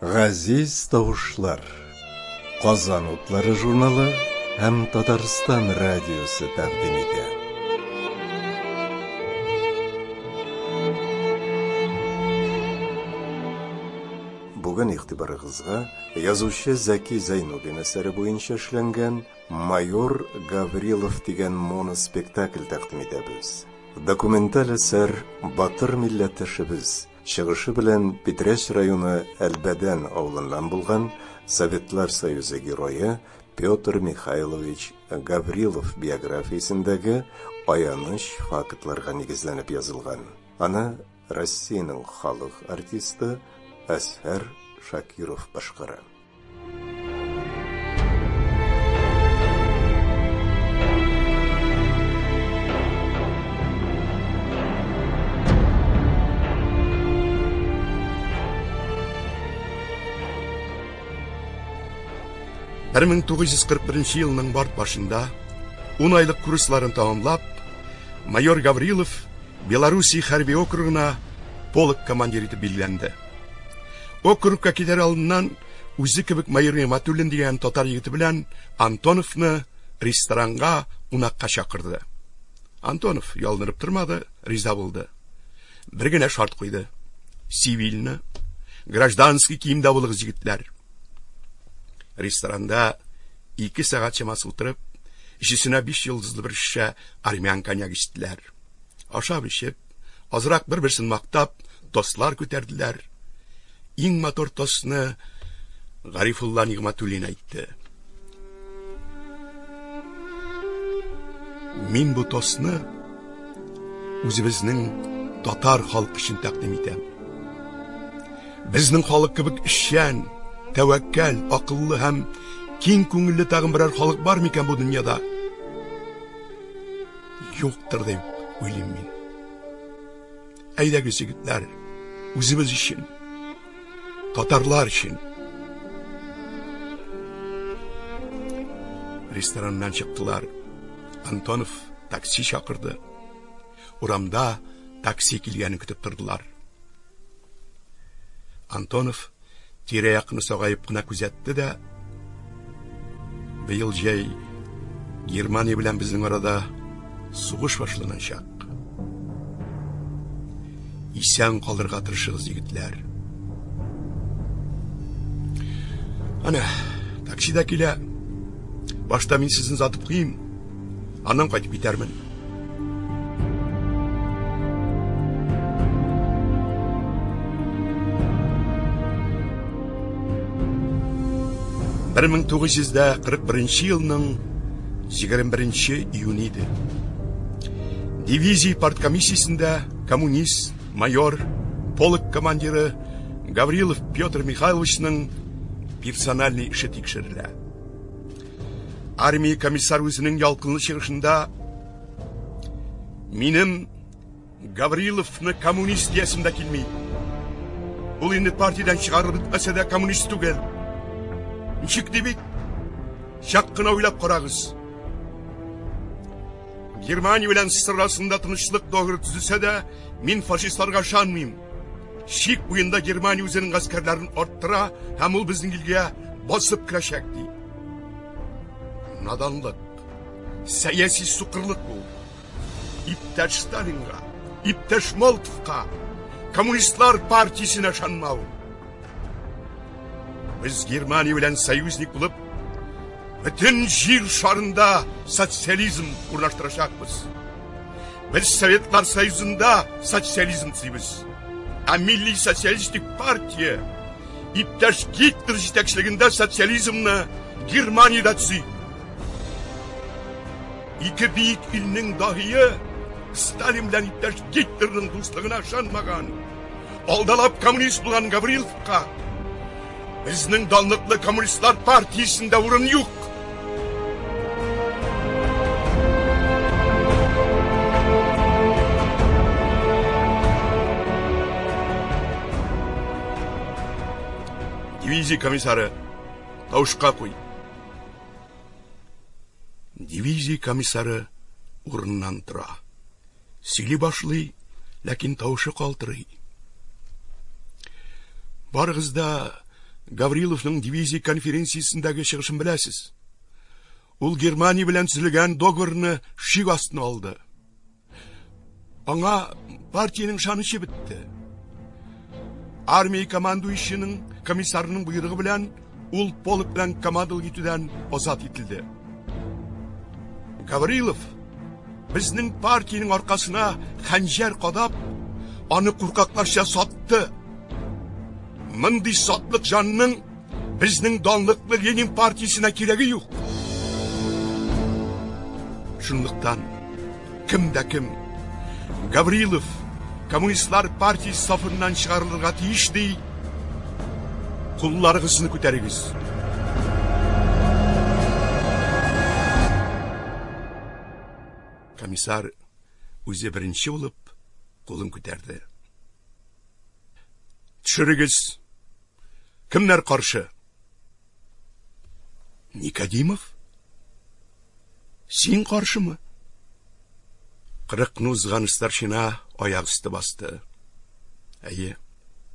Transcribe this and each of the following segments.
Газиз тавышлар. Казан утлары журналы һәм Татарстан радиосы тәкъдим итә. Бүген игътибарыгызга язучы Зәки Зәйнуллин әсәре буенча эшләнгән Майор Гаврилов дигән моноспектакль тәкъдим итәбез. Документаль әсәр батыр милләттәшебез, чыгышы белән Питрәч районы Әлбәдән авылыннан булган Советлар Союзы Герое Петр Михайлович Гаврилов биографиясендәге аяныч фактларга нигезләнеп язылган. Аны Россиянең халык артисты Әзһәр Шакиров башкара. 1941 елның март башында 10 айлык курсларын тәмамлап, майор Гаврилов Белоруссия хәрби округына полк командиры итеп билгеләнде. Округка китәр алдыннан үзе кебек майор Нигъмәтуллин дигән татар егете белән Антоновны ресторанга кунакка чакырды. Антонов ялынырып тормады, риза булды. Бер генә шарт куйды. Цивильны, гражданский киемдә булыгыз, егетләр. Ресторанда ике сәгать чамасы утырып, өчесенә биш йолдызлы бер шешә армян коньяк эчтеләр. Ашап-эчеп, азрак бер-берсен мактап, тостлар күтәрделәр. Иң матур тостны Гарифулла Нигъмәтуллин әйтте. Мин бу тостны үзебезнең татар халкы өчен тәкъдим итәм. Безнең халык кебек эшчән, тәвәккәл, акыллы һәм киң күңелле тагын берәр халык бар микән бу дөньяда? Юктыр дип уйлыйм мин. Әйдәгез, егетләр, үзебез өчен, татарлар өчен. Рестораннан чыктылар. Антонов такси чакырды. Урамда такси килгәнен көтеп тордылар. Антонов тирә-якны сагаеп кына күзәтте дә, быел җәй Германия белән безнең арада сугыш башланачак. Исән калырга тырышыгыз, егетләр. Әнә, такси да килә. Башта мин сезне озатып куйыйм, аннан кайтып китәрмен. 1941 елның 21 июне иде. Дивизия парткомиссиясендә коммунист, майор, полк командиры Гаврилов Петр Михайловичның персональный эше тикшерелә. Армия комиссар үзенең ялкынлы чыгышында минем Гавриловны коммунист диясем дә килми. Ул инде партиядән чыгарылып бетмәсә дә коммунист түгел. Ничек ди бит? Чак кына уйлап карагыз. Германия белән СССР арасында тынычлык договоры төзелсә дә, мин фашистларга ышанмыйм. Чик буенда Германия үзенең гаскәрләрен арттыра һәм ул безнең илгә басып керәчәк, ди. Наданлык, сәяси сукырлык бу. Иптәш Сталинга, иптәш Молотовка, коммунистлар партиясенә ышанмау. Без Германия белән союзник булып, бөтен җир шарында социализм урнаштырачакбыз. Без Советлар Союзында социализм төзибез. Ә милли социалистик партия иптәш Гитлер җитәкчелегендә социализмны Германиядә төзи. Ике бөек илнең даһие Сталин белән иптәш Гитлерның дуслыгына ышанмаган, алдалап коммунист булган Гавриловка безнең данлыклы коммунистлар партиясендә урын юк. Дивизия комиссары, тавышка куй. Дивизия комиссары урыннан тора. Сөйли башлый, ләкин тавышы калтырый. Барыгыз да Гавриловның дивизия конференциясендәге чыгышын беләсез. Ул Германия белән төзелгән договорны шик астына алды. Аңа партиянең ышанычы бетте. Армия командующийның комиссарының боерыгы белән ул полк белән командалык итүдән азат ителде. Гаврилов безнең партиянең аркасына хәнҗәр кадап, аны куркакларча сатты. Мондый сатлык җанның безнең данлыклы Ленин партиясенә кирәге юк. Шунлыктан кем дә кем Гаврилов коммунистлар партиясе сафыннан чыгарылырга тиеш ди, кулларыгызны күтәрегез. Комиссар үзе беренче булып кулын күтәрде. Төшерегез. Кемнәр каршы? Никодимов? Син каршымы? Кырыкны узган старшина аяк өсте басты. Әйе,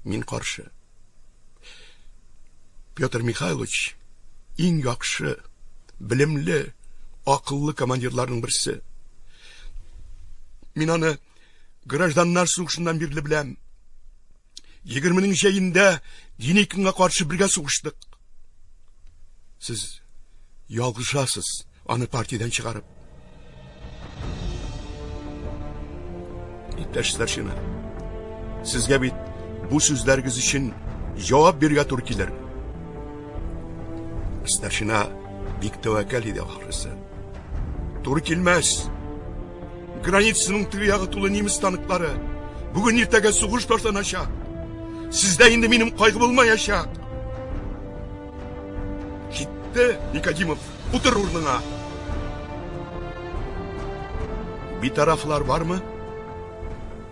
мин каршы. Петр Михайлович иң яхшы, белемле, акыллы командирларның берсе. Мин аны гражданнар сугышыннан бирле беләм. Егерменең җәендә Деникинга каршы бергә сугыштык. Сез ялгышасыз, аны партиядән чыгарып. Иптәш старшина, сезгә бит бу сүзләрегез өчен җавап бирергә туры килер. Старшина бик тәвәккәл иде ахрысы. Туры килмәс. Границаның теге ягы тулы немец танклары. Бүген иртәгә сугыш башланачак. Сездә инде минем кайгы булмаячак. Китте, Никодимов, утыр урыныңа. Битарафлар бармы?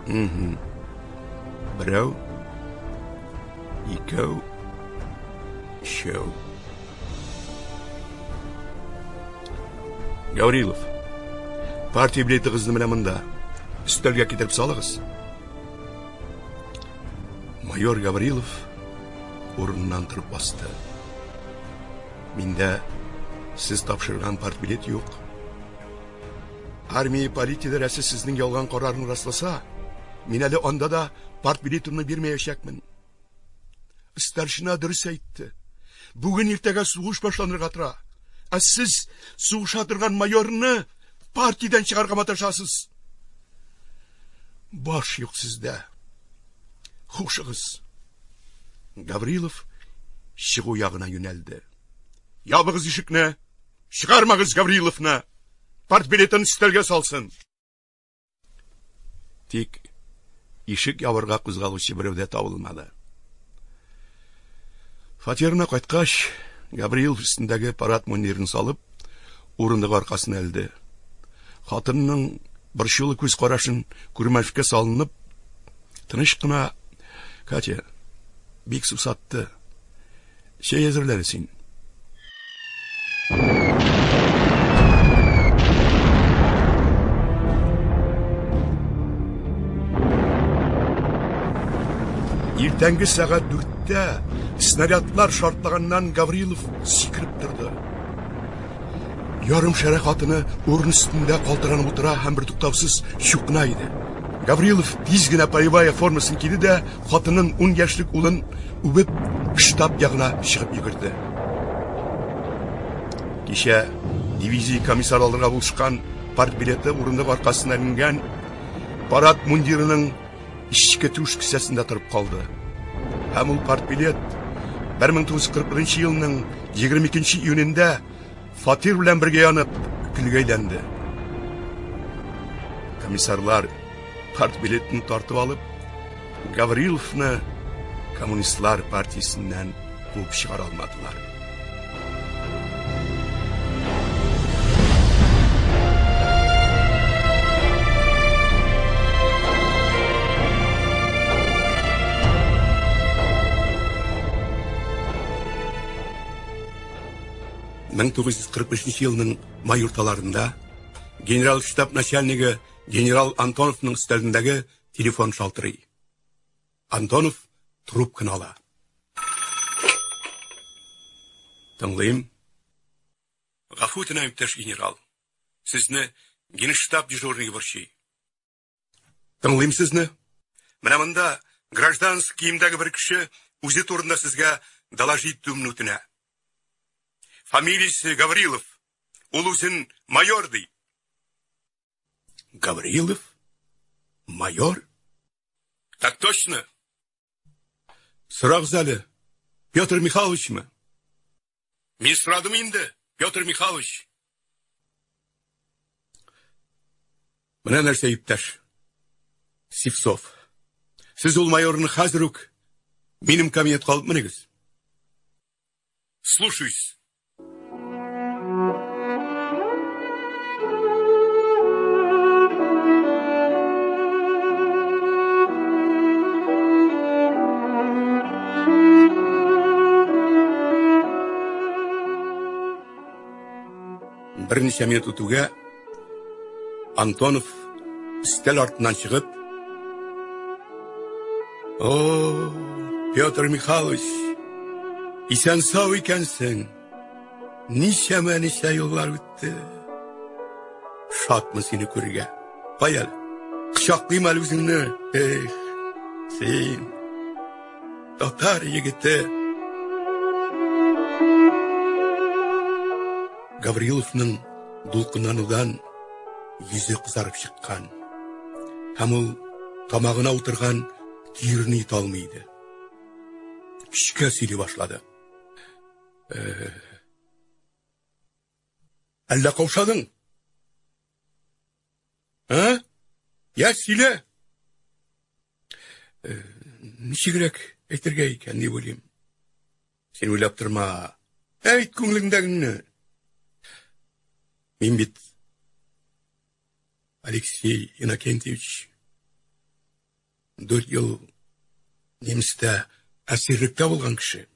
Угу. Берәү, икәү, өчәү. Гаврилов, партия билетыгызны менә монда, өстәлгә китереп салыгыз. Майор Гаврилов урыныннан торып басты. Миндә сез тапшырган партбилет юк. Армия политидарәсе сезнең ялган карарны расласа, мин әле анда да партбилетымны бирмәячәкмен. Старшина дөрес әйтте. Бүген иртәгә сугыш башланырга тора. Ә сез сугыша торган майорны партиядән чыгарга маташасыз. Баш юк сездә. Хушыгыз. Гаврилов чыгу ягына юнәлде. Ябыгыз ишекне. Чыгармагыз Гавриловны. Партбилетын өстәлгә салсын. Тик ишек ябырга кузгалучы берәү дә табылмады. Фатирына кайткач, Гавриилов өстендәге парад мундирын салып, урындык аркасына элде. Хатынның борчулы күз карашын күрмәскә салынып, тыныч кына, Катя, бик сусатты. Чәй әзерләде син. Иртәнге сәгать дүрттә снарядлар шартлаганнан Гаврилов сикереп торды. Ярым шәрә хатыны урын өстендә калтыранып утыра һәм бертуктаусыз чукына иде. Гаврилов тиз генә полевая формасын киде дә хатынын ун яшьлек улын үбеп штаб ягына чыгып йөгерде. Кичә дивизия комиссар алырга булышкан партбилеты урындык аркасына эленгән парад мундирының эчке түш кесәсендә торып калды. Һәм ул партбилет 1941 елның 22 июнендә фатир белән бергә янып көлгә әйләнде. Комиссарлар партбилетын тартып алып, Гавриловны коммунистлар партиясеннән куып чыгара алмадылар. Мең 1945 елның май урталарында генерал штаб начальнигы генерал Антоновның өстәлендәге телефон шалтырый. Антонов трубканы ала. Тыңлыйм. Гафу үтенәм, иптәш генерал. Сезне генштаб дежурный борчый. Тыңлыйм сезне. Менә монда гражданский киемдәге бер кеше үзе турында сезгә доложить итүемне үтенә. Фамилиясе Гаврилов. Ул үзен майор ди. Гаврилов? Майор? Так точно. Сорагыз әле, Петр Михайловичмы? Мин сорадым инде, Петр Михайлович. Менә нәрсә, иптәш Сивцов. Сез ул майорны хәзер үк минем кабинетка алып менегез. Слушаюсь. Берничә минут үтүгә Антонов өстәл артыннан чыгып, О, Петр Михайлович, исән-сау икәнсең. Ничәмә ничә еллар үтте. Шатмын сине күрергә. Кая әле? Кочаклыйм әле үзеңне. Эх, син, татар егете. Гавриловның дулкынланудан йөзе кызарып чыккан. Һәм ул тамагына утырган төерне йота алмый иде. Көчкә сөйли башлады. Э, әллә каушадың? А? Я сөйлә. Э, ничегрәк әйтергә икән, дип уйлыйм. Син уйлап торма. Әйт күңелеңдәгеңне. Мин бит Алексей Иннокентьевич 4 ел немістә әсирлектә булган кеше.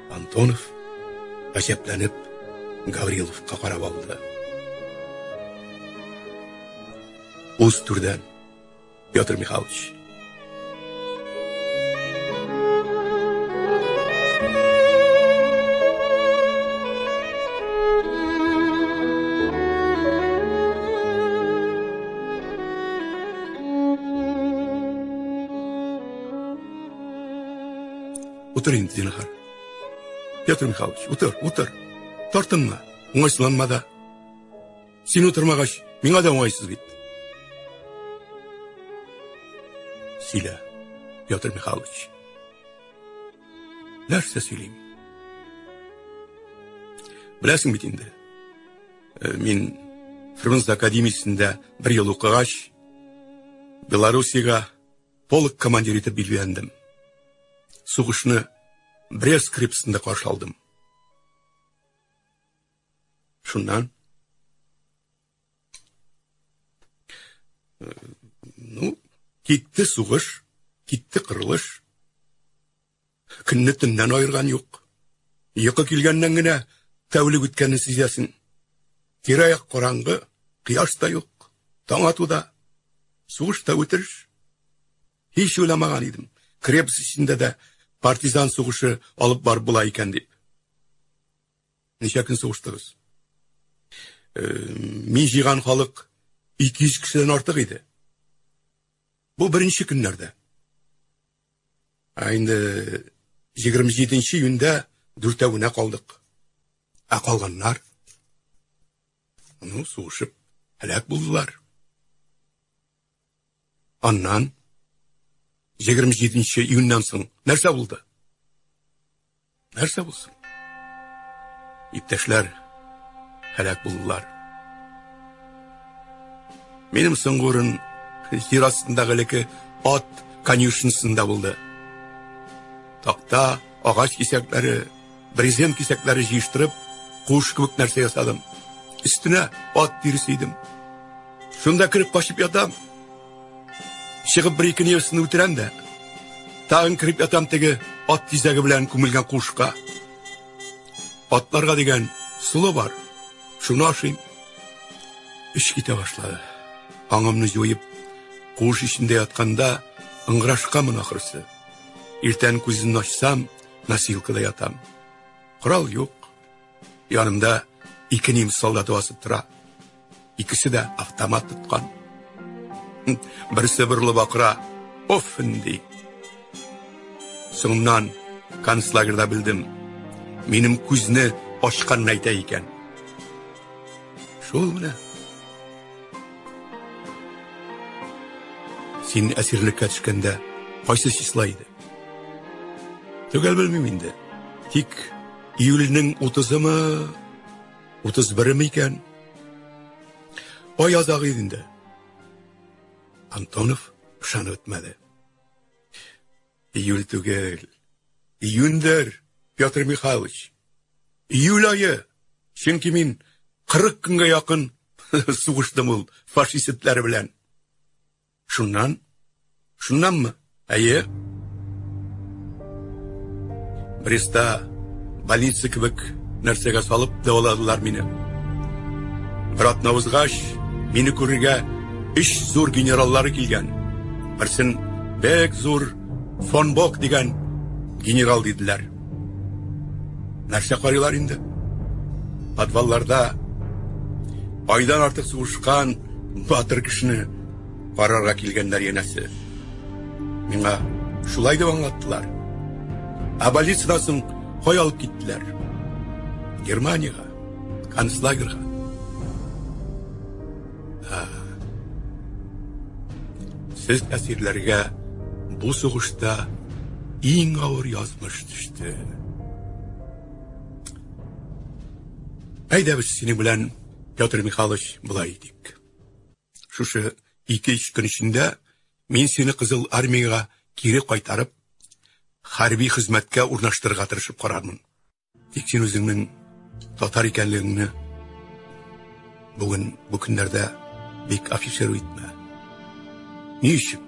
Антонов гаҗәпләнеп Гавриловка карап алды. Уз түрдән, Петр Михайлович. Утыр инде, зинһар. Петр Михайлович, утыр, утыр. Тартынма, уңайсызланма да. Син утырмагач, миңа да уңайсыз бит. Сөйлә, Петр Михайлович. Нәрсә сөйлим? Беләсең бит инде. Э, мин Фрунзе академиясендә бер ел укыгач, Белоруссиягә полк командиры итеп билгеләндем. Сугышны Брест крепостында каршы алдым. Шуннан Ну, китте сугыш, китте кырылыш. Көнне төннән аерган юк. Йокы килгәннән генә тәүлек үткәнен сизәсең. Тирә-як караңгы, кояш та юк, таң ату да, сугыш та үтереш. Һич уйламаган идем, крепость эчендә дә партизан сугышы алып барып була икән дип. Ничә көн сугыштыгыз? Э, мин җыйган халык 200 кешедән артык иде. Бу беренче көннәрдә. Ә инде 27 июньдә дүртәвенә калдык. Ә калганнар ну, сугышып һәлак булдылар. Аннан 27 июньнән соң нәрсә булды? Нәрсә булсын? Иптәшләр һәлак булдылар. Минем соңгы урын җир астындагы элекке ат конюшнысында булды. Такта, агач кисәкләре, брезент кисәкләре җыештырып, Куыш кебек нәрсә ясадым. Өстенә ат тиресе идем. Шунда кереп качып ятам. Чыгып бер-ике немецны үтерәм дә, тагын кереп ятам теге ат тизәге белән күмелгән куышка. Атларга дигән солы бар, шуны ашыйм. Эш китә башлады. Аңымны җуеп, куыш эчендә ятканда ыңгырашканмын ахрысы. Иртән күземне ачсам, носилкада ятам. Корал юк. Янымда ике немец солдаты басып тора. Икесе дә автомат тоткан. Берсе борылып акыра, "Оффен!" ди. Соңыннан концлагерьда белдем. Минем күзне ачканын әйтә икән. Шул менә. Син әсирлеккә төшкәндә кайсы числа иде? Төгәл белмим инде. Тик июльнең 30-ымы, 31-ме икән? Ай азагы иде инде. Антонов ышанып бетмәде. Июль түгел. Июньдер, Петр Михайлович. Июль ае. Чөнки мин 40 көнгә якын сугыштым ул фашист этләре белән. Шуннан? Шуннанмы? Әйе. Бреста больница кебек нәрсәгә салып дәваладылар мине. Бер атна узгач, мине күрергә өч зур генераллары килгән. Берсен бик зур фон Бок дигән генерал диделәр. Нәрсә карыйлар инде? Подвалларда айдан артык сугышкан батыр кешене карарга килгәннәр янәсе. Миңа шулай дип аңлаттылар. Ә больницадан соң кая алып киттеләр? Германиягә, концлагерьга. Сез әсирләргә бу сугышта иң авыр язмыш төште. Әйдә без синең белән, Петр Михайлович, болай итик. Шушы ике-өч көн эчендә мин сине Кызыл Армиягә кире кайтарып, хәрби хезмәткә урнаштырырга тырышып карармын. Тик син үзеңнең татар икәнлегеңне бүген бу көннәрдә бик афишировать итмә. Ни өчен?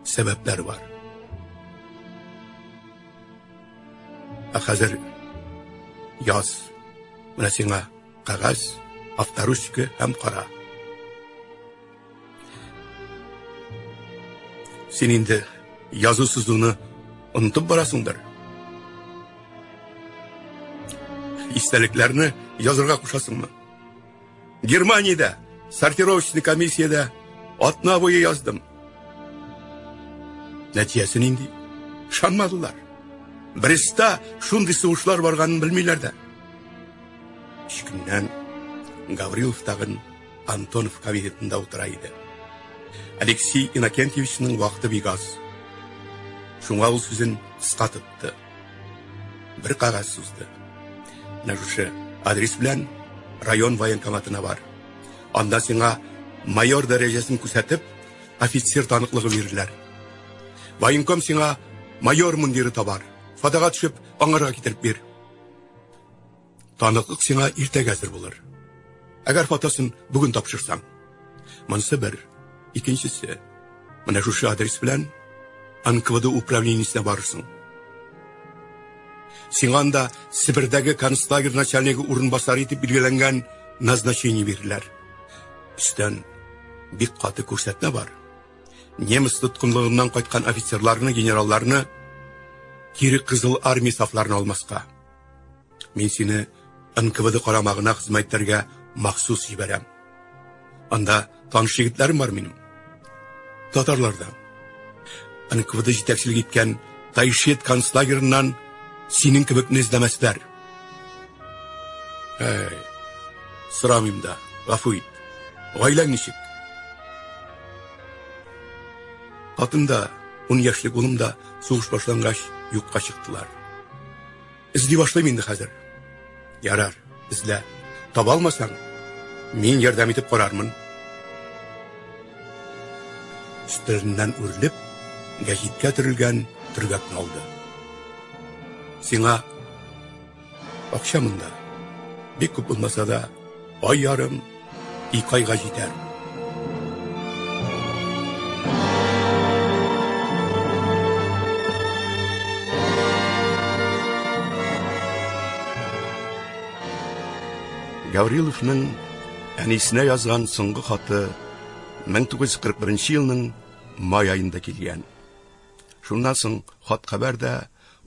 Сәбәпләр бар. Ә хәзер яз. Менә сиңа кәгазь, авторучка һәм кара. Син инде язу сызуны онытып барасыңдыр. Истәлекләрне язырга кушасыңмы? Германиядә сортировочный комиссиядә атна буе яздым. Нәтиҗәсе нинди? Ышанмадылар. Брестта шундый сугышлар барганын белмиләр дә. Өч көннән Гаврилов тагын Антонов кабинетында утыра иде. Алексей Иннокентьевичның вакыты бик аз. Шуңа ул сүзен кыска тотты. Бер кәгазь сузды. Менә шушы адрес белән район военкоматына бар. Анда сиңа майор дәрәҗәсен күрсәтеп, офицер таныклыгы бирерләр. Военком сиңа майор мундиры табар. Фотога төшеп, аңарга китереп бир. Таныклык сиңа иртәгә әзер булыр. Әгәр фотосын бүген тапшырсаң. Монысы бер. Икенчесе. Менә шушы адрес белән НКВД управлениесенә барырсың. Сиңа анда Себердәге концлагерь начальнигы урынбасары итеп билгеләнгән назначение бирерләр. Өстән бик каты күрсәтмә бар. Немец тоткынлыгыннан кайткан офицерларны, генералларны кире Кызыл армия сафларына алмаска. Мин сине НКВД карамагына хезмәт итәргә махсус җибәрәм. Анда таныш егетләрем бар минем. Татарлардан. НКВД җитәкчелек иткән Тайшет концлагерыннан синең кебекне эзләмәсләр. Әй, сорамыйм да, гафу ит. Гаиләң ничек? Хатын да, ун яшьлек улым да сугыш башлангач юкка чыктылар. Эзли башлыйм инде хәзер. Ярар, эзлә. Таба алмасаң, мин ярдәм итеп карармын. Өстәленнән үрелеп, гәҗиткә төрелгән төргәкне алды. Сиңа акча монда. Бик күп булмаса да, ай ярым, ике айга җитәр. Гавриловның әнисенә язган соңгы хаты 1941 елның май аенда килгән. Шуннан соң хат-хәбәр дә,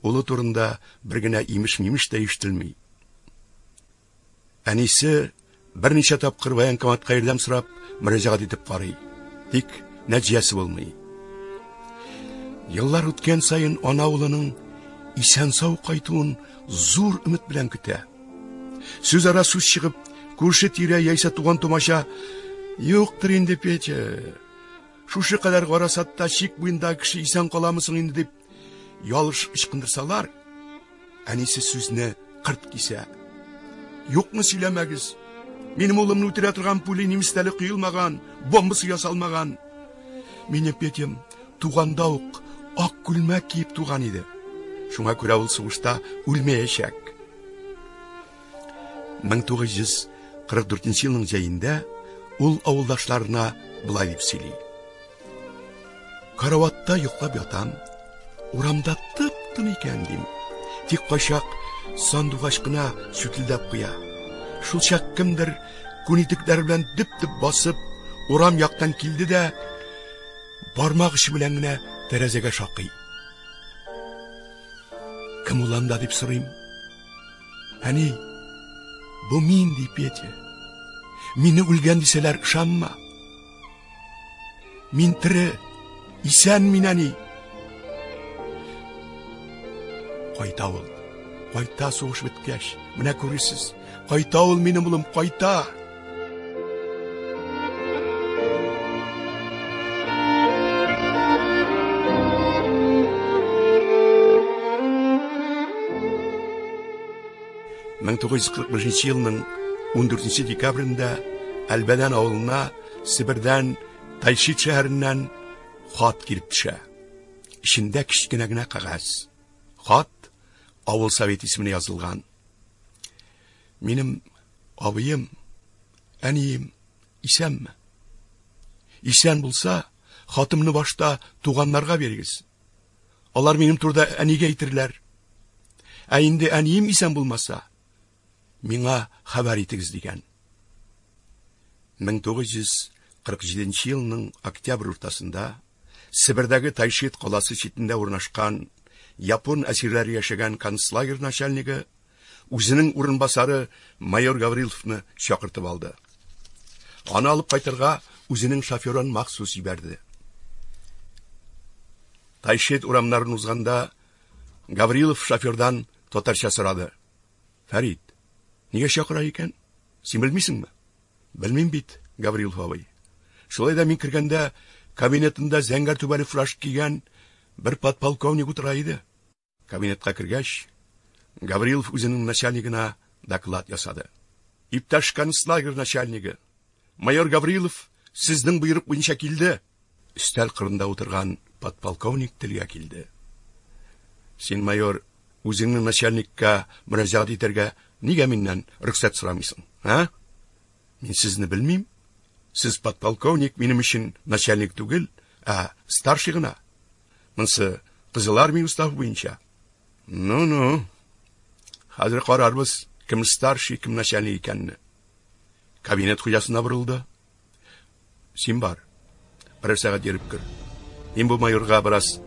улы турында бер генә имеш-мимеш тә ишетелми. Әнисе берничә тапкыр военкоматка ярдәм сорап мөрәҗәгать итеп карый. Тик нәтиҗәсе булмый. Еллар үткән саен ана улының исән-сау кайтуын зур өмет белән көтә. Сүз ара сүз чыгып, күрше тирә яисә туган тумача юктыр инде Петя. Шушы кадәр гарасатта чик буенда кеше исән каламы соң инде дип ялыш ычкындырсалар, әнисе сүзне кырт кисә. Юкны сөйләмәгез. Минем улымны үтерә торган пули немецтә әле коелмаган, бомбасы ясалмаган. Минем Петям туганда ук ак күлмәк киеп туган иде. Шуңа күрә ул сугышта үлмәячәк. 1944 елның җәендә ул авылдашларына болай дип сөйли. Караватта йоклап ятам. Урамда тып-тын икән дим. Тик кайчак сандугач кына сүтелдәп куя. Шулчак кемдер күн итекләре белән дөп-дөп басып, урам яктан килде дә, бармак очы белән генә тәрәзәгә шакый. Кем ул анда дип сорыйм. Әни, бу мин, ди Петя. Мине үлгән дисәләр, ышанма. Мин тере, исән мин, әни. Кайта ул. Кайта сугыш беткәч. Менә күрерсез. Кайта ул минем улым, кайта. 1945 елның 14 декабрендә Әлбәдән авылына Себердән Тайшит шәһәреннән хат килеп төшә. Эчендә кечкенә генә кәгазь. Хат авыл совет исеменә язылган. Минем абыем, әнием исәнме? Исән булса, хатымны башта туганнарга бирегез. Алар минем турыда әнигә әйтерләр. Ә инде әнием исән булмаса, миңа хәбәр итегез дигән. 1947 елның октябрь уртасында Себердәге Тайшет каласы читендә урнашкан япон әсирләре яшәгән концлагерь начальнигы үзенең урынбасары майор Гавриловны чакыртып алды. Аны алып кайтырга үзенең шоферын махсус җибәрде. Тайшет урамнарын узганда Гаврилов шофердан татарча сорады. Фәрит, нигә чакыра икән? Син белмисеңме? Белмим бит, Гаврилов абый. Шулай да мин кергәндә кабинетында зәңгәр түбәле фуражка кигән бер подполковник утыра иде. Кабинетка кергәч, Гаврилов үзенең начальнигына доклад ясады. Иптәш концлагерь начальнигы, майор Гаврилов сезнең боерык буенча килде. Өстәл кырында утырган подполковник телгә килде. Син, майор, үзеңнең начальникка мөрәҗәгать итәргә нигә миннән рөхсәт сорамыйсың, а? Мин сезне белмим. Сез подполковник минем өчен начальник түгел, ә старший гына. Монсы Кызыл Армия уставы буенча. Ну-ну. Хәзер карарбыз, кем старший, кем начальник икәнне. Кабинет хуҗасына борылды. Син бар. Берәр сәгать йөреп кер. Мин бу майорга бераз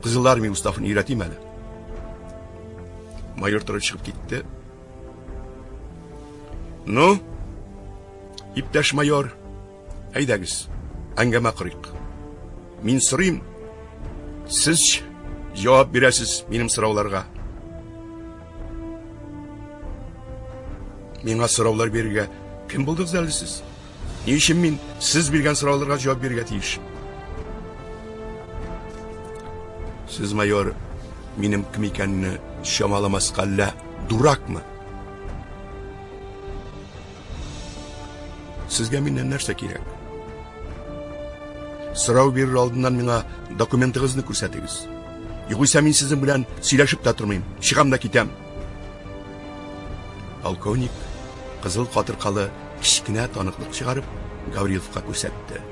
Кызыл Армия уставын өйрәтим әле. Майор торып чыгып китте. Ну, иптәш майор, әйдәгез, әңгәмә корыйк. Мин сорыйм, сез җавап бирәсез минем сорауларга. Миңа сораулар бирергә кем булдыгыз әле сез? Ни өчен мин сез биргән сорауларга җавап бирергә тиеш? Сез, майор, минем кем икәнне чамаламаска әллә дуракмы? Сезгә миннән нәрсә кирәк? Сорау бирер алдыннан миңа документыгызны күрсәтегез. Югыйсә мин сезнең белән сөйләшеп тә тормыйм, чыгам да китәм. Полковник. кызыл катыркалы кечкенә таныклык чыгарып, Гавриловка күрсәтте.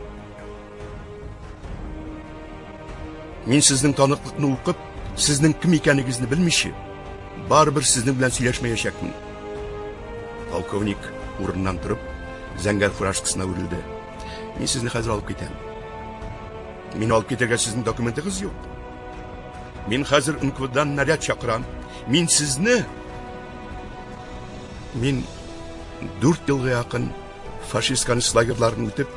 Мин сезнең таныклыкны укып, сезнең кем икәнегезне белмичә, барыбер сезнең белән сөйләшмәячәкмен. Полковник урыннан торып, зәңгәр фуражкасына үрелде. Мин сезне хәзер алып китәм. Мин алып китәргә сезнең документыгыз юк. Мин хәзер НКВДдан наряд чакырам. Мин сезне Мин дүрт елга якын фашист концлагерьларын үтеп,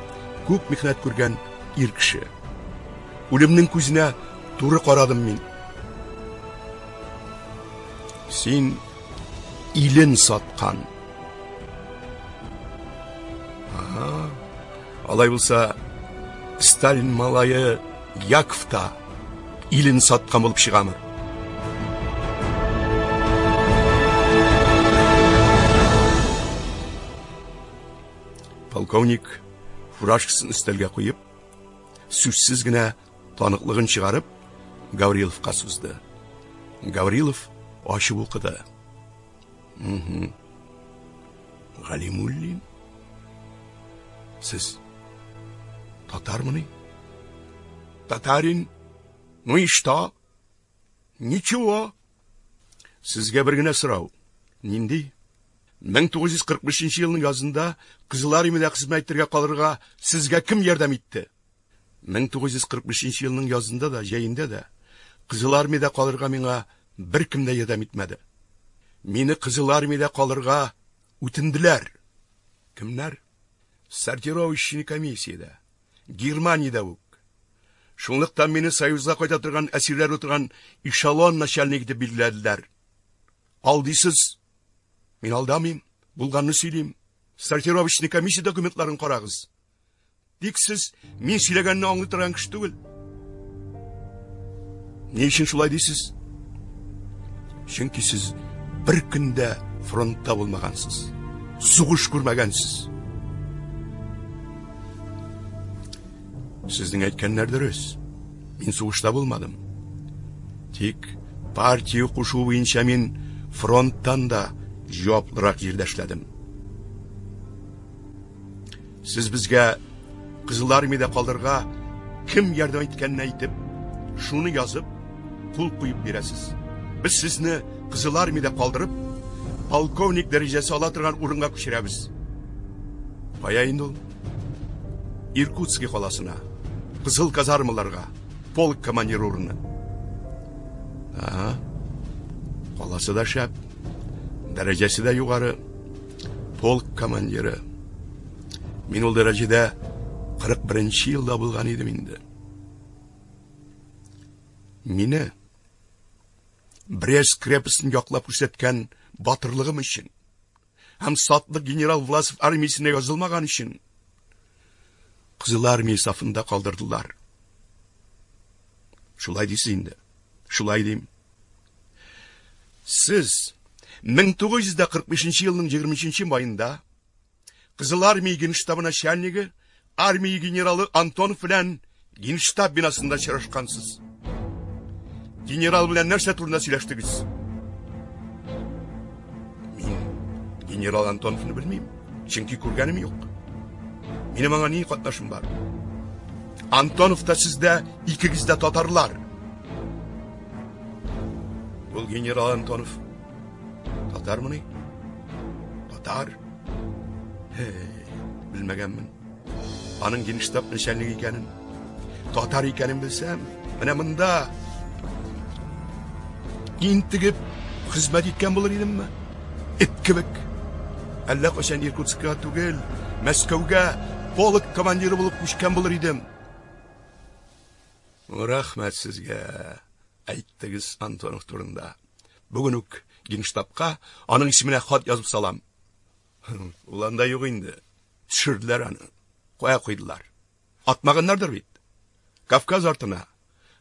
күп михнәт күргән ир кеше. Үлемнең күзенә туры карадым мин. Син илен саткан. Ага. Алай булса, Сталин малае Яков та илен саткан булып чыгамы? Полковник фуражкасын өстәлгә куеп, сүзсез генә таныклыгын чыгарып, Гавриловка сузды. Гаврилов ачып укыды. Угу. Галимуллин? Сез татармыни? Татарин? Ну и что? Ничего. Сезгә бер генә сорау. Нинди? 1945 елның язында Кызыл Армиядә хезмәт итәргә калырга сезгә кем ярдәм итте? 1945 елның язында да, җәендә дә Кызыл Армиядә калырга миңа беркем дә ярдәм итмәде. Мине Кызыл Армиядә калырга үтенделәр. Кемнәр? Сортировочный комиссиядә, Германиядә үк. Шунлыктан мине Союзга кайта торган әсирләр утырган эшелон начальнигы итеп билгеләделәр. Алдыйсыз. Мин алдамыйм, булганны сөйлим. Сортировочный комиссия документларын карагыз. Тик сез мин сөйләгәнне аңлый торган кеше түгел. Ни өчен шулай дисез? Чөнки сез бер көндә фронтта булмагансыз. Сугыш күрмәгәнсез. Сезнең әйткәннәр дөрес. Мин сугышта булмадым. Тик партия кушуы буенча мин фронттан да җаваплырак җирдә эшләдем. Сез безгә Кызыл Армиядә калырга кем ярдәм иткәнен әйтеп, шуны язып, кул куеп бирәсез. Без сезне Кызыл Армиядә калдырып, полковник дәрәҗәсе ала торган урынга күчерәбез. Кая инде ул? Иркутский каласына, Кызыл казармаларга, полк командиры урыны. Ага. Каласы да шәп, дәрәҗәсе дә югары. Полк командиры. Мин ул дәрәҗәдә 41 елда булган идем инде. Мине Брест крепостен яклап күрсәткән батырлыгым өчен һәм сатлык генерал Власов армиясенә язылмаган өчен Кызыл армия сафында калдырдылар. Шулай дисез инде. Шулай дим. Сез 1945 елның 23 маенда Кызыл армия генштабы начальнигы, армия генералы Антонов белән генштаб бинасында очрашкансыз. Генерал белән нәрсә турында сөйләштегез? Мин генерал Антоновны белмим, чөнки күргәнем юк. Минем аңа ни катнашым бар? Антонов та сездә икегез дә татарлар. Ул генерал Антонов татармыни? Татар? Һей, белмәгәнмен. Аның генштаб начальнигы икәнен, татар икәнен белсәм, менә монда интегеп хезмәт иткән булыр идемме? Эт кебек. Әллә кайчан Иркутскка түгел, Мәскәүгә полк командиры булып күчкән булыр идем. Рәхмәт сезгә, әйттегез Антонов турында. Бүген үк Генштабка аның исеменә хат язып салам. Ул анда юк инде. Төшерделәр аны. Кая куйдылар? Атмаганнардыр бит. Кавказ артына.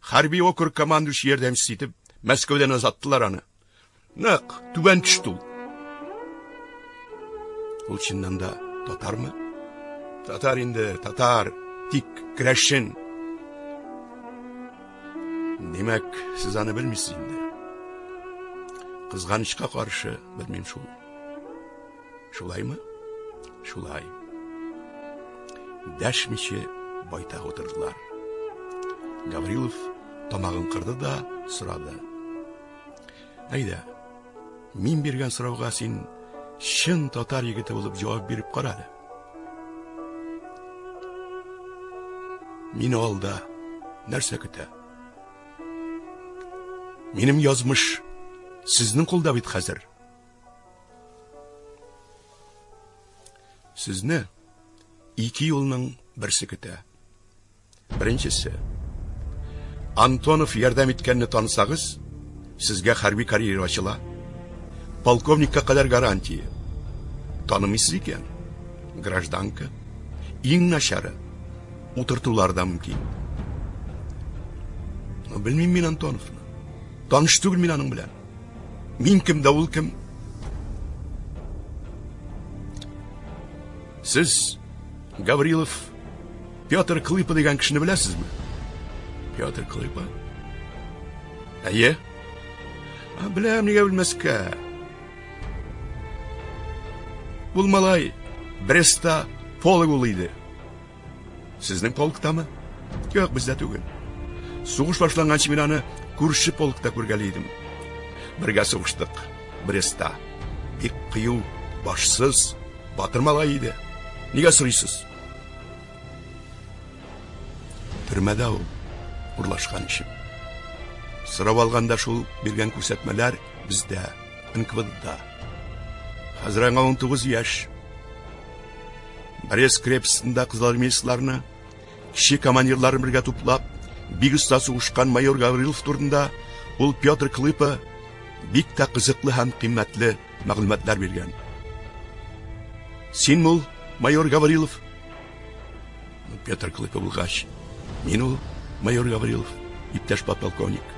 Хәрби округ командующий ярдәмчесе итеп Мәскәүдән озаттылар аны. Нык, түбән төште ул. Ул чыннан да татармы? Татар инде, татар, тик керәшен. Димәк, сез аны белмисез инде. Кызганычка каршы, белмим шул. Шулаймы? Шулай. Дәшмичә байтак утырдылар. Гаврилов тамагын кырды да сорады. Әйдә, мин биргән сорауга син чын татар егете булып җавап биреп кара әле. Мине алда нәрсә көтә? Минем язмыш сезнең кулда бит хәзер. Сезне ике юлның берсе көтә. Беренчесе. Антонов ярдәм иткәнне танысагыз, сезгә хәрби карьера ачыла. Полковникка кадәр гарантия. Танымыйсыз икән, гражданка. Иң начары, утыртулар да мөмкин. Но белмим мин Антоновны. Таныш түгел мин аның белән. Мин кем дә ул кем? Сез Гаврилов Петр Клыпа дигән кешене беләсезме? Петр Клыпа? Әйе. А, беләм, нигә белмәскә? Ул малай Брестта полк ул иде. Сезнең полктамы? Юк, бездә түгел. Сугыш башланганчы мин аны күрше полкта күргәли идем. Бергә сугыштык Брестта. Бик кыю, башсыз, батыр малай иде. Нигә сорыйсыз? Төрмәдә ул урлашкан өчен. Сорап алганда шул биргән күрсәтмәләр бездә, НКВДда. Хәзер аңа 19 яшь. Брест крепостында кызылармейцларны, кече командирларын бергә туплап, бик оста сугышкан майор Гаврилов турында ул Петр Клыпа бик тә кызыклы һәм кыйммәтле мәгълүматлар биргән. Син ул, майор Гаврилов? Петр Клыпа булгач, мин ул, майор Гаврилов, иптәш подполковник.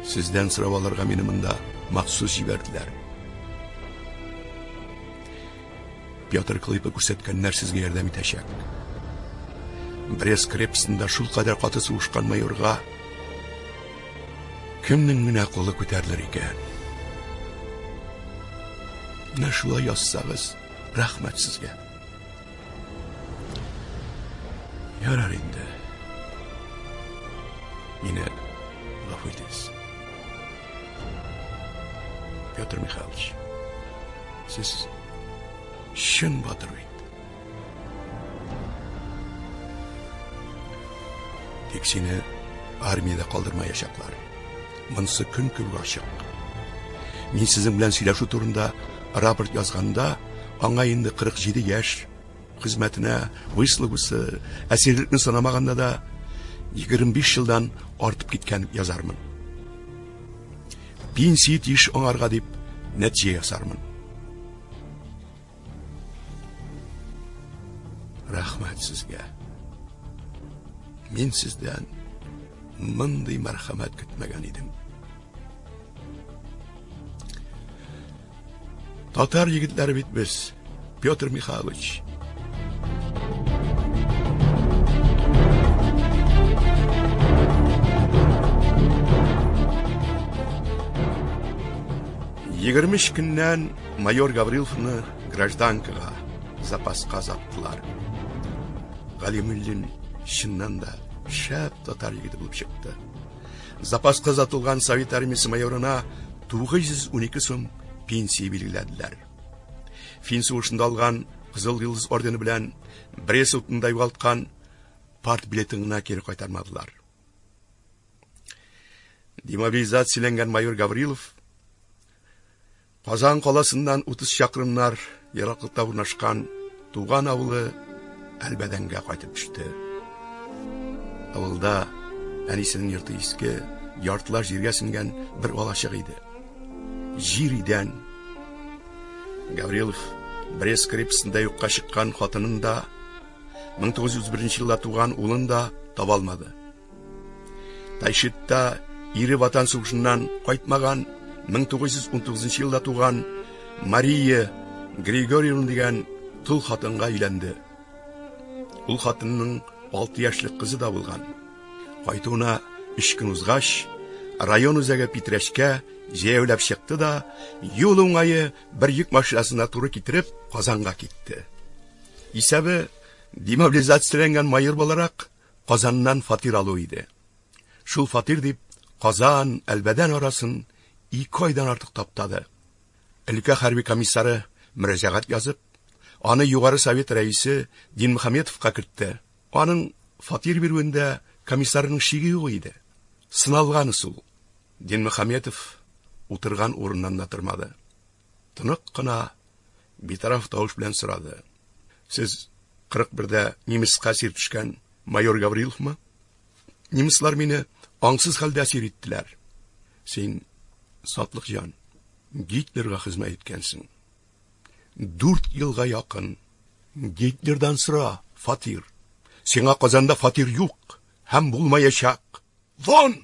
Сездән сорап алырга мине монда махсус җибәрделәр. Петр Клыпа күрсәткәннәр сезгә ярдәм итәчәк. Брест крепостында шулкадәр каты сугышкан майорга кемнең генә кулы күтәрелер икән? Менә шулай язсагыз, рәхмәт сезгә. Ярар инде. Мине гафу итегез. Петр Михайлович, сез чын батыр бит. Тик сине армиядә калдырмаячаклар. Монысы көн кебек ачык. Мин сезнең белән сөйләшү турында рапорт язганда, аңа инде 47 яшь. Хезмәтенә, выслугасы, әсирлекне санамаганда да 25 елдан артып киткән язармын. Пенсия тиеш аңарга дип нәтиҗә ясармын. Рәхмәт сезгә. Мин сездән мондый мәрхәмәт көтмәгән идем. Татар егетләре бит без, Петр Михайлович. Егерме өч көннән майор Гавриловны гражданкага, запаска озаттылар. Галимуллин чыннан да шәп татар егете булып чыкты. Запаска озатылган Совет армиясе майорына 912 сум пенсия билгеләделәр. Фин сугышында алган Кызыл Йолдыз ордены белән Брест утында югалткан партбилетын гына кире кайтармадылар. Демобилизацияләнгән майор Гаврилов Казан каласыннан 30 чакрымнар ераклыкта урнашкан туган авылы Әлбәдәнгә кайтып төште. Авылда әнисенең йорты иске, яртылаш җиргә сеңгән бер алачык иде. Җир идән. Гаврилов Брест крепостында юкка чыккан хатынын да, 1901 елда туган улын да таба алмады. Тайшетта ире Ватан сугышыннан кайтмаган 1919 елда туган Мария Григорьевна дигән тол хатынга өйләнде. Ул хатынның 6 яшьлек кызы да булган. Кайтуына 3 көн узгач, район үзәге Питрәчкә Җәяүләп чыкты да, юл уңае бер йөк машинасына туры китереп, Казанга китте. Исәбе демобилизацияләнгән майор буларак Казаннан фатир алу иде. Шул фатир дип Казан, Әлбәдән арасын ике айдан артык таптады. Өлкә хәрби комиссары мөрәҗәгать язып, аны Югары Совет рәисе Динмөхәммәтовка кертте. Аның фатир бирүендә комиссарның шиге юк иде. Сыналган ысул. Динмөхәммәтов утырган урыннан да тормады. Тонык кына, битараф тавыш белән сорады. Сез 41-дә немецка әсир төшкән майор Гавриловмы? Немецлар мине аңсыз хәлдә әсир иттеләр. Син, сатлык җан, Гитлерга хезмәт иткәнсең. Дүрт елга якын. Гитлердан сора, фатир. Сиңа Казанда фатир юк һәм булмаячак. Вон!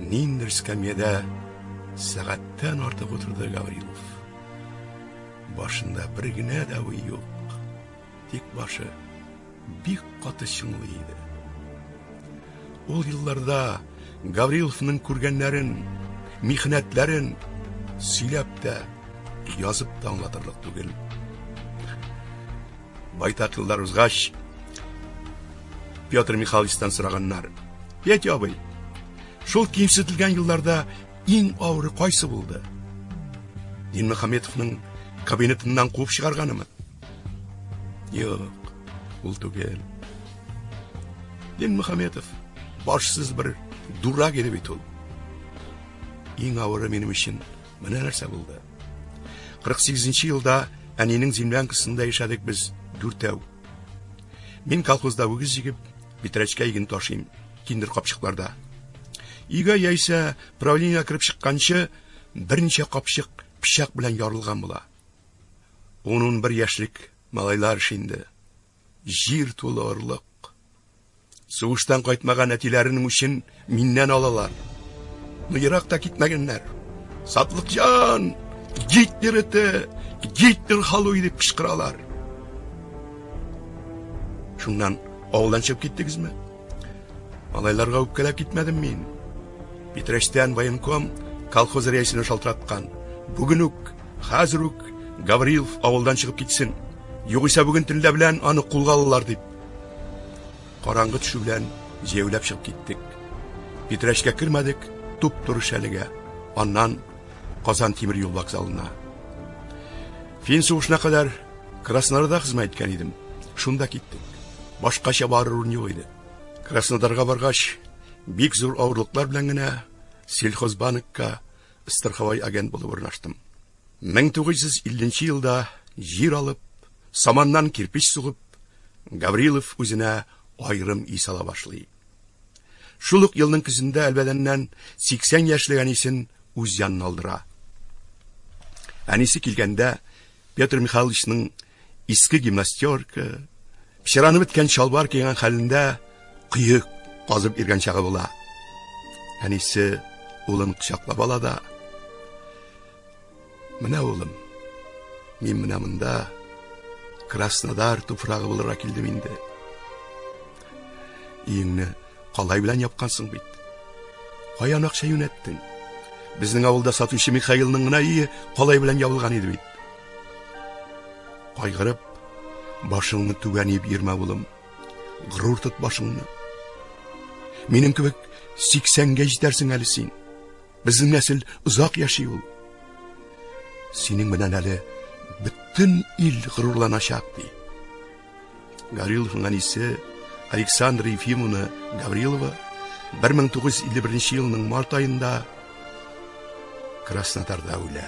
Ниндер скамьяда сәгатьтән артык утырды Гаврилов. Башында бер генә дә уй юк. Тик башы бик каты чыңлый иде. Ул елларда Гавриловның күргәннәрен, михнәтләрен сөйләп тә, язып та аңлатырлык түгел. Байтак еллар узгач, Петр Михайловичтан сораганнар. Петя абый, шул кимсетелгән елларда иң авыры кайсы булды? Динмөхәммәтовның кабинетыннан куып чыгарганымы? Юк, ул түгел. Динмөхәммәтов башсыз бер дурак иде бит ул. Иң авыры минем өчен менә нәрсә булды. 48 елда әнинең землянкасында яшәдек без дүртәү. Мин колхозда үгез җигеп, Питрәчкә иген ташыйм, киндер капчыкларда. Өйгә яисә правлениегә кереп чыкканчы, берничә капчык пычак белән ярылган була. Ун-унбер яшьлек малайлар эше инде. Җир тулы орлык. Сугыштан кайтмаган әтиләренең үчен миннән алалар. Но ерак та китмәгәннәр. Сатлыкҗан! Гитлер эте! Гитлер халуй дип кычкыралар. Шуннан авылдан чыгып киттегезме? Малайларга үпкәләп китмәдем мин. Питрәчтән военком колхоз рәисенә шалтыраткан. Бүген үк, хәзер үк Гаврилов авылдан чыгып китсен. Югыйсә бүген төнлә белән аны кулга алалар дип. Караңгы төшү белән җәяүләп чыгып киттек. Питрәчкә кермәдек, туп-туры Шәлегә. Аннан Казан тимер юл вокзалына. Фин сугышына кадәр Краснодарда хезмәт иткән идем. Шунда киттек. Башкача барыр урын юк иде. Краснодарга баргач, бик зур авырлыклар белән генә сельхозбанкка страховой агент булып урнаштым. 1950 елда җир алып, саманнан кирпеч сугып, Гаврилов үзенә аерым өй сала башлый. Шул ук елның көзендә Әлбәдәннән 80 яшьлек әнисен үз янына алдыра. Әнисе килгәндә Петр Михайловичның иске гимнастерка, пычранып беткән чалбар кигән хәлендә кое казып йөргән чагы була. Әнисе улын кочаклап ала да, Менә улым, мин менә монда Краснодар туфрагы булырга килдем инде. Өеңне калай белән япкансың бит. Каян акча юнәттең? Безнең авылда сатучы Михаилның гына өе калай белән ябылган иде бит. Кайгырып, башыңны түбән иеп йөрмә, улым. Горур тот башыңны. Минем кебек 80-гә җитәрсең әле син. Безнең нәсел озак яши ул. Синең белән әле бөтен ил горурланачак, ди. Гавриловның әнисе Александра Ефимовна Гаврилова 1951 елның март аенда Краснодарда үлә.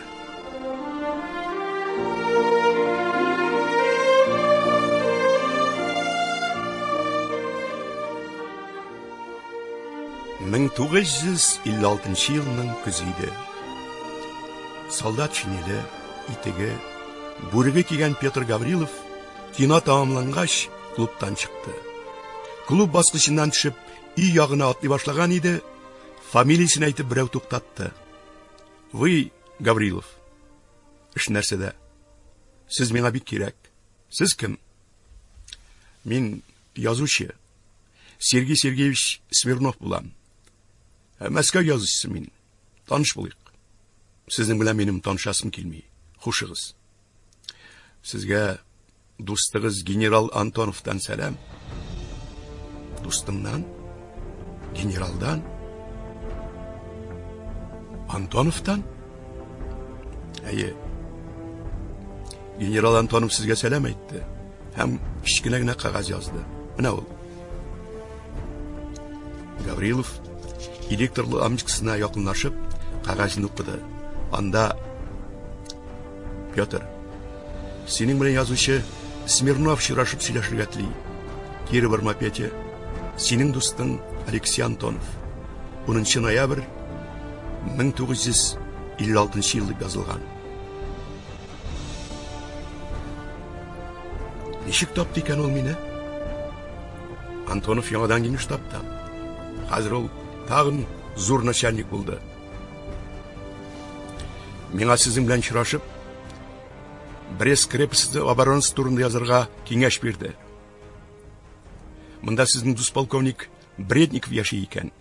1956 елның көзе иде. Солдат шинеле, итеге, бүреге кигән Петр Гаврилов кино тәмамлангач клубтан чыкты. Клуб баскычыннан төшеп, өй ягына атлый башлаган иде, фамилиясен әйтеп берәү туктатты. Вы, Гаврилов. Эш нәрсәдә? Сез миңа бик кирәк. Сез кем? Мин язучы. Сергей Сергеевич Смирнов булам. Ә, Мәскәү язучысы мин. Таныш булыйк. Сезнең белән минем танышасым килми. Хушыгыз. Сезгә дустыгыз генерал Антоновтан сәлам. Дустымнан? Генералдан? Антоновтан? Әйе. Генерал Антонов сезгә сәлам әйтте һәм кечкенә генә кәгазь язды. Менә ул. Гаврилов электрлы лампочкасына якынлашып, кәгазьне укыды. Анда Петр, синең белән язучы Смирнов очрашып сөйләшергә тели. Кире барма, Петя. Синең дустың Алексей Антонов. 10 ноябрь 1956 ел дип язылган. Ничек тапты икән ул мине? Антонов яңадан генштабта. Хәзер ул тагын зур начальник булды. Миңа сезнең белән очрашып, Брест крепосте оборонасы турында язарга киңәш бирде. Монда сезнең дус полковник Бредников яши икән.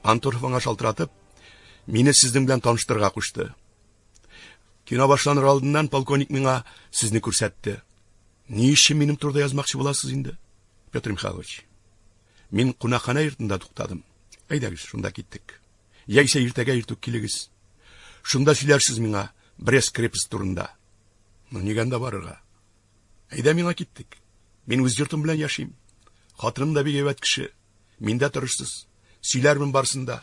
Антонов аңа шалтыратып, мине сезнең белән таныштырырга кушты. Кино башланыр алдыннан полковник миңа сезне күрсәтте. Ни өчен минем турыда язмакчы буласыз инде, Петр Михайлович? Мин кунакханә йортында туктадым. Әйдәгез, шунда киттек. Яисә иртәгә иртүк килегез. Шунда сөйләрсез миңа Брест крепость турында. Ну, нигә анда барырга? Әйдә миңа киттек. Мин үз йортым белән яшим. Хатыным да бик әйбәт кеше. Мин дә тырышсыз. Сөйләрмен барсын да.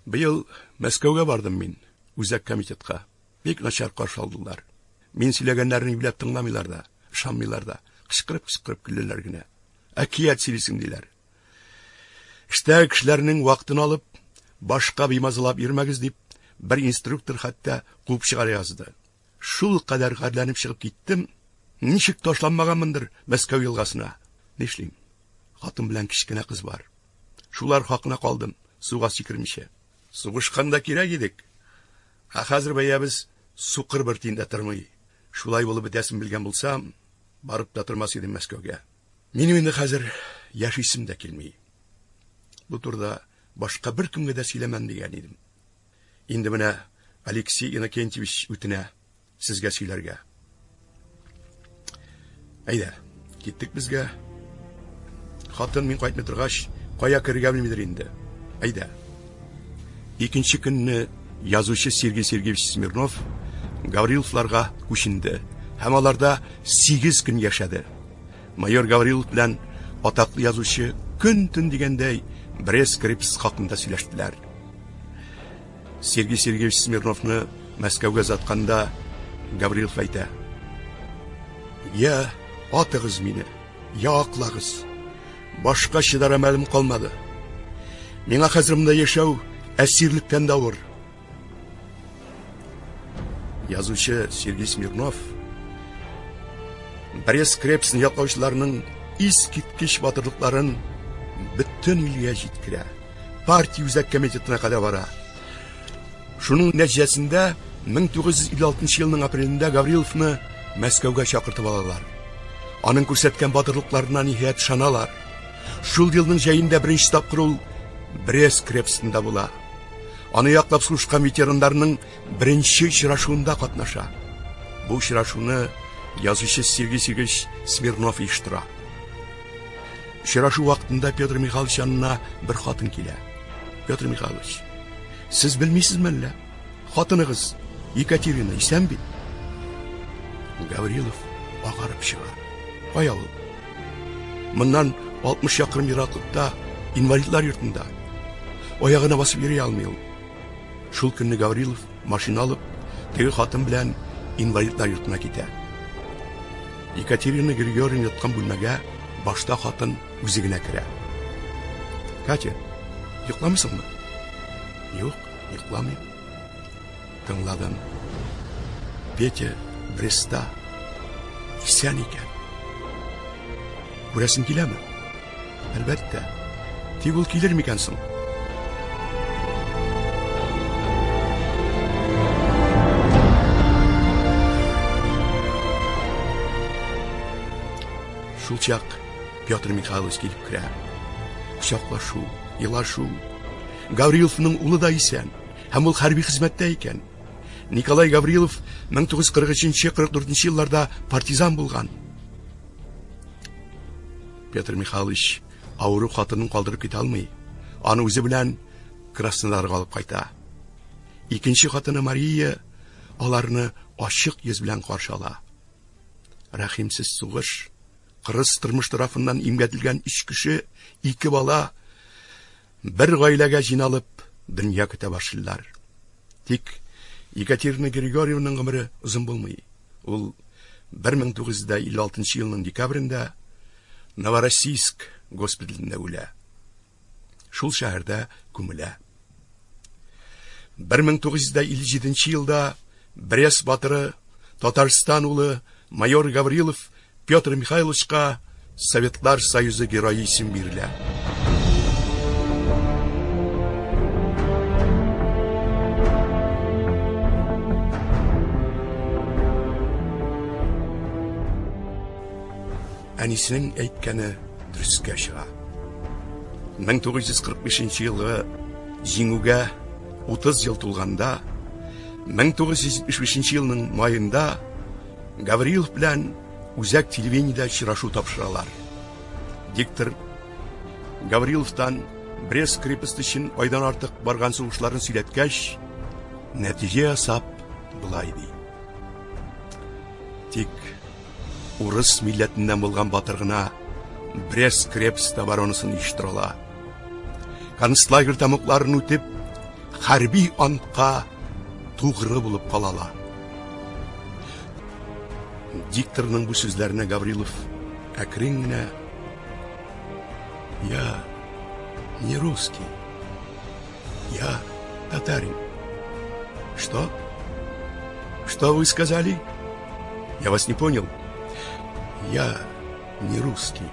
Быел Мәскәүгә бардым мин, үзәк комитетка. Бик начар каршы алдылар. Мин сөйләгәннәрне юләп тыңламыйлар да, ышанмыйлар да. Кычкырып-кычкырып көләләр генә. Әкият сөйлисең диләр. Эштәге кешеләрнең вакытын алып, башка бимазалап йөрмәгез дип, бер инструктор хәтта куып чыгара язды. Шул кадәр гарьләнеп чыгып киттем, ничек ташланмаганмындыр Мәскәү елгасына. Нишлим? Хатын белән кечкенә кыз бар. Шулар хакына калдым, суга сикермичә. Сугышканда кирәк идек. Ә хәзер бәябез сукыр бер тиен дә тормый. Шулай булып бетәсен белгән булсам, барып та тормас идем Мәскәүгә. Минем инде хәзер яшисем дә килми. Бу турыда башка беркемгә дә сөйләмәм дигән идем. Инде менә Алексей Иннокентьевич үтенә сезгә сөйләргә. Әйдә, киттек безгә. Хатын мин кайтмый торгач, кая керергә белмидер инде. Әйдә. Икенче көнне язучы Сергей Сергеевич Смирнов Гавриловларга күченде һәм аларда 8 көн яшәде. Майор Гаврилов белән атаклы язучы көн-төн дигәндәй Брест крепость хакында сөйләштеләр. Сергей Сергеевич Смирновны Мәскәүгә озатканда Гаврилов әйтә. Я атыгыз мине, я аклагыз. Башка чыдар әмәлем калмады. Миңа хәзер монда яшәү әсирлектән дә авыр. Язучы Сергей Смирнов Брест крепостен яклаучыларның искиткеч батырлыкларын бөтен илгә җиткерә. Партия үзәк комитетына кадәр бара. Шуның нәтиҗәсендә 1956 елның апрелендә Гавриловны Мәскәүгә чакыртып алалар. Аның күрсәткән батырлыкларына ниһаять ышаналар. Шул елның җәендә беренче тапкыр ул Брест крепостында була. Аны яклап сугышкан ветераннарның беренче очрашуында катнаша. Бу очрашуны язучы Сергей Сергеевич Смирнов оештыра. Очрашу вакытында Петр Михайлович янына бер хатын килә. Петр Михайлович, сез белмисезме әллә? Хатыныгыз Екатерина исән бит. Гаврилов агарып чыга. Кая ул? Моннан 60 чакрым ераклыкта инвалидлар йортында. Аягына басып йөри алмый ул. Шул көнне Гаврилов машина алып, теге хатын белән инвалидлар йортына китә. Екатерина Григорьевна яткан бүлмәгә башта хатын үзе генә керә. Катя, йокламыйсыңмы? Юк, йокламыйм. Тыңладым. Петя Бреста исән икән. Күрәсең киләме? Әлбәттә. Тик ул килер микән соң? Шулчак Петр Михайлович килеп керә. Кочаклашу, елашу. Гавриловның улы да исән һәм ул хәрби хезмәттә икән. Николай Гаврилов 1943-44 елларда партизан булган. Петр Михайлович авыру хатынын калдырып китә алмый. Аны үзе белән Краснодарга алып кайта. Икенче хатыны Мария аларны ачык йөз белән каршы ала. Рәхимсез сугыш, кырыс тормыш тарафыннан имгәтелгән өч кеше, ике бала бер гаиләгә җыйналып дөнья көтә башлыйлар. Тик Екатерина Григорьевнаның гомере озын булмый. Ул 1956 елның декабрендә Новороссийск госпиталендә үлә. Шул шәһәрдә күмелә. 1957 елда Брест батыры, Татарстан улы майор Гаврилов Петр Михайловичка Советлар Союзы Герое исем бирелә. Әнисенең әйткәне дөрескә чыга. 1945 елгы Җиңүгә 30 ел тулганда, 1975 елның маенда Гаврилов белән үзәк телевидениедә очрашу тапшыралар. Диктор Гавриловтан Брест крепосте өчен айдан артык барган сугышларын сөйләткәч, нәтиҗә ясап болай ди. Тик урыс милләтеннән булган батыр гына Брест крепость оборонасын оештыра ала. Концлагерь тәмугларын үтеп, хәрби антка тугры булып кала ала. Дикторның бу сүзләренә Гаврилов әкрен генә: "Я не русский. Я татарин". Что? Что вы сказали? Я вас не понял. Я не русский.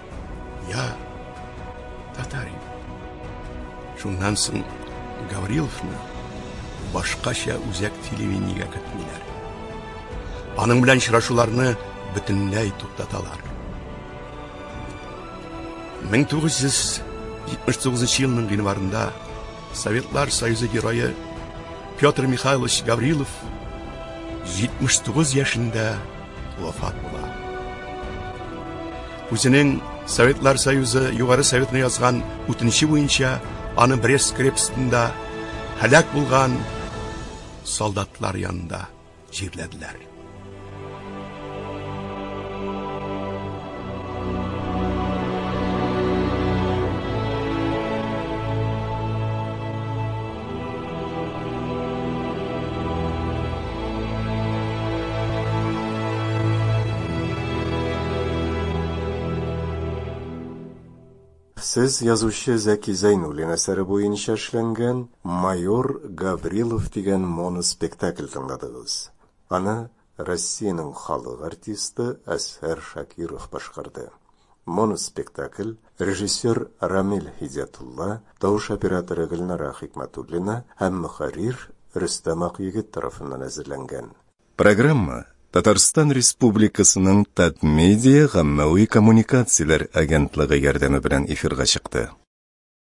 Я татарин. Шуннан соң Гавриловны башкача үзәк телевидениегә кертмиләр. Аның белән очрашуларны бөтенләй туктаталар. 1979 елның гыйнварында Советлар Союзы герое Петр Михайлович Гаврилов 79 яшендә вафат була. Үзенең Советлар Союзы Югары Советына язган үтенече буенча аны Брест крепостында һәлак булган солдатлар янында җирләделәр. Сез язучы Зәки Зәйнуллин әсәре буенча эшләнгән Майор Гаврилов дигән моноспектакль тыңладыгыз. Аны Россиянең халык артисты Әсһәр Шакиров башкарды. Моноспектакль режиссер Рамил Һидиятулла, тавыш операторы Гөлнара Хикмәтуллина һәм мөхәррир Рөстәм Акъегет тарафыннан әзерләнгән. Программа Татарстан Республикасының Татмедиа гаммәви коммуникацияләр агентлыгы ярдәме белән эфирга чыкты.